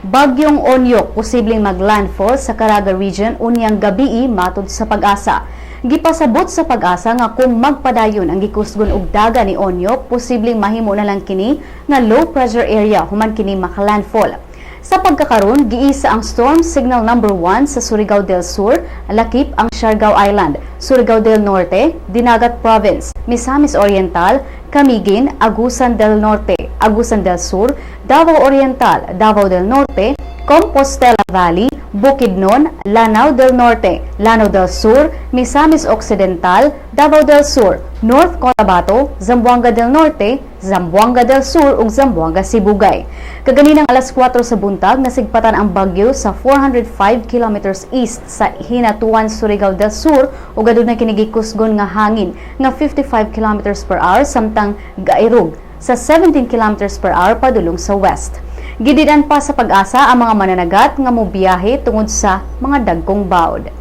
Bagyong Onyok posibleng maglandfall sa Caraga Region unyang gabii, matud sa PAGASA. Gipasabot sa PAGASA nga kung magpadayon ang gikusgon og daga ni Onyok, posibleng mahimo na lang kini nga low pressure area human kini makalandfall. Sa pagkakaron, giisa ang storm signal number 1 sa Surigao del Sur, lakip ang Siargao Island, Surigao del Norte, Dinagat Province, Misamis Oriental, Camiguin, Agusan del Norte, Agusan del Sur, Davao Oriental, Davao del Norte, Compostela Valley, Bukidnon, Lanao del Norte, Lanao del Sur, Misamis Occidental, Davao del Sur, North Cotabato, Zamboanga del Norte, Zamboanga del Sur ug Zamboanga Sibugay. Kaganinang alas 4 sa buntag, nasigpatan ang bagyo sa 405 kilometers east sa Hinatuan, Surigao del Sur ug adunay kini gikusgon nga hangin nga 55 kilometers per hour samtang gairog sa 17 kilometers per hour padulong sa west. Gidid-an pa sa PAGASA ang mga mananagat nga mobiyahe tungod sa mga dagkong bawd.